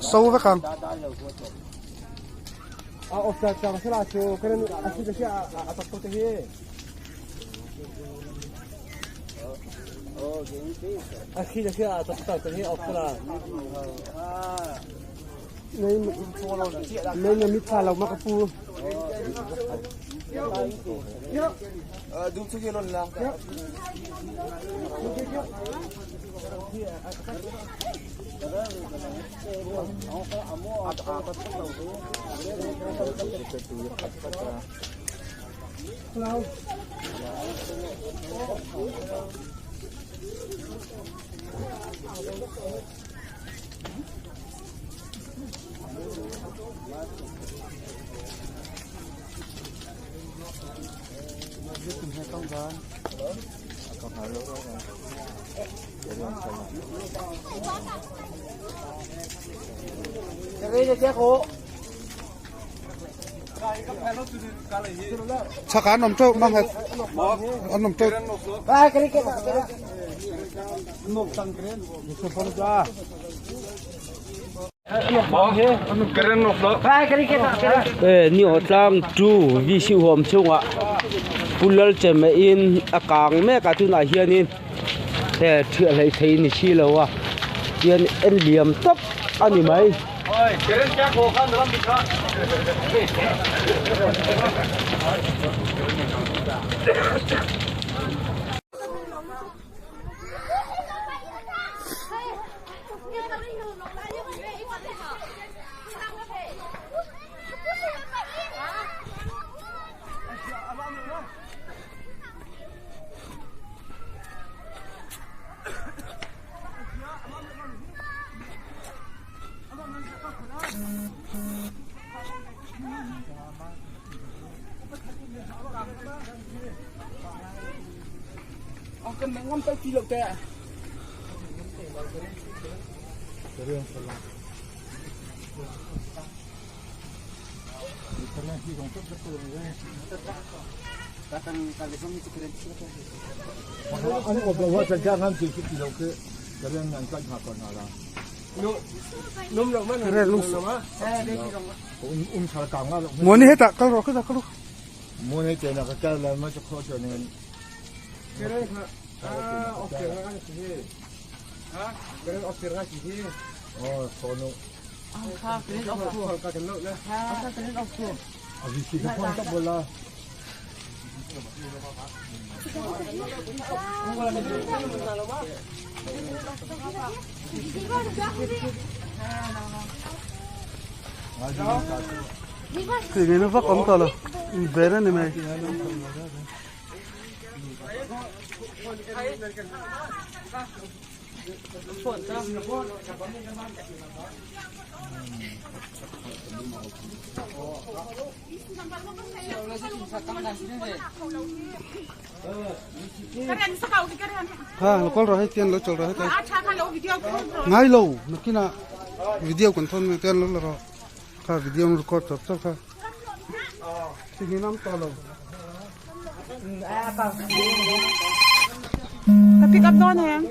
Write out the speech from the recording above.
So vek ang. Nei na mit lo ma ka pu. Chak an awm teuh mang het an awm teuh. Ni aw tlang chu VC huam chhungah Pu Lalchema in a kang mek a tunah hianin he thiah hlei thei ni si lo a tian en liam tawp a ni mai. Muani hetah kal rawh khetah kal rawh. Tih ngei na vak awm tawh lo inven a ni mai. Ha lo kawl rawh hei tian lo chawl rawh hei ngai lo nakinah video kan thawn mai tian lo la rawh kha video an record chawp chawp kha ti hi nam tawh lo. Ka pick up dawn em?